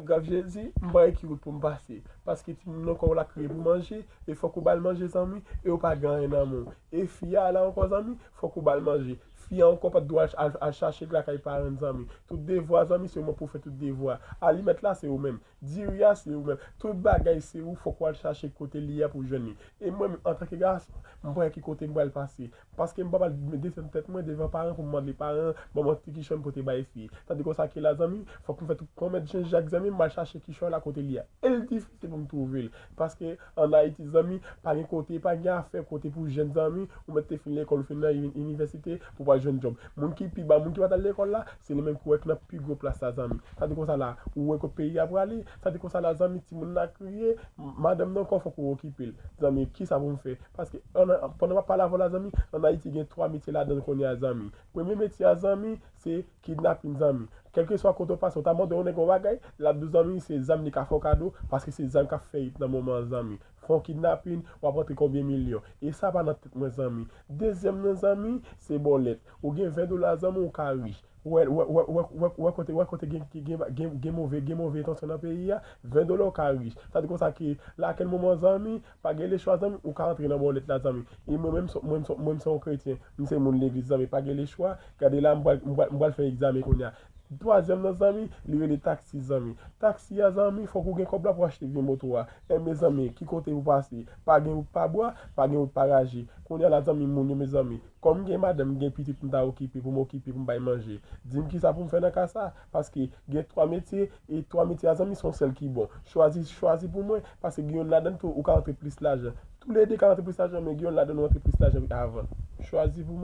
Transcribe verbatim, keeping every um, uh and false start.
Grav Jezi, m pa wè ki wout pou m pase. Paske timoun nan kò w la kriye pou manje, e fòk ou ba l manje, zanmi, e ou pa gen anyen nan men w. E fi a la ankò, zanmi, fòk ou ba l manje. Fi a ankò pa t dwe al, al, al chache l lakay paran l, zanmi. Tout devwa, zanmi, se ou menm pou fè tout devwa. Alimèt la, se ou menm. Diri a, se ou menm. Tout bagay, se ou, fòk ou al chache kote li a pou jwenn li. E mwen menm, antanke gason, m pa wè ki kote m pral pase. Paske m pa pral desann tèt mwen devan paran pou m mande paran, ban m yon ti kichòy m pote bay fi. Tande konsa ke la, zanmi, fòk m fè tout kòmèt Jan Jak, zanmi, m al chache kichòy la kote li a. E l difisil pou m twouve l. Paske ann Ayiti, zanmi, pa gen kote, pa gen afè kote pou jèn, zanmi, ou mèt te fin lekòl, ou fin nan ini-, inivèsite, pou w al jwenn djòb. Moun ki pi ba, moun ki pa t al lekòl la, se li menm ki wè k nan pi gwo plas la, zanmi. Tande konsa la, ou wè kot peyi a prale, tande konsa la, zanmi, timoun nan kriye, madanm nan ankò fòk ou okipe l. Zanmi, kisa pou m fè? Paske, ann, pandan m ap pale avè w la, zanmi, ann Ayiti gen twa metye ladan l kounye a, zanmi. Premye metye a, zanmi, se kidnapin, zanmi. Kèlkeswa kote w pase, w ta mande yon nèg yon bagay, l ap di w, zanmi, se zam li ka fè w kado, paske se zam k ap fè it nan moman an, zanmi. Fè yon kidnapin, w ap rantre konbyen milyon. E sa pa nan tèt mwen, zanmi. Dezyèm nan, zanmi, se bòlèt. Ou gen ven dola, zanmi, ou ka rich. Wè, wè, wè, wè, wè, wè kote, wè kote gen, gen, gen, gen, gen move, gen move entansyon nan peyi a, ven dola ou ka rich. Sa di konsa ke lakèl moman, zanmi, pa gen lechwa, zanmi, ou ka antre nan bòlèt la, zanmi. E mwen menm, mwen, mwen, mwen se yon kretyen, m se moun legliz, zanmi, pa gen lechwa. Gade la, m pral, m pral, m pral fè egzamen kounye a. Twazyèm nan, zanmi, li rele taksi, zanmi. Taksi a, zanmi, fòk ou gen kòb la pou achte vye moto a. Enben, zanmi, ki kote pou pase? Pa gen wout pa bwa, pa gen wout pa raje. Kounye a la, zanmi, moun yo, mezanmi, kòm m gen madanm, m gen pitit pou m ta okipe, pou m okipe, pou m bay manje. Di m kisa pou m fè nan ka sa? Paske gen twa metye, e twa metye a, zanmi, se yon sèl ki bon. Chwazi, chwazi pou mwen, paske gen youn ladan l tou, ou ka antre plis lajan. Toulede ka antre plis lajan, men gen youn ladan l ou antre plis lajan avan. Chwazi pou mwen.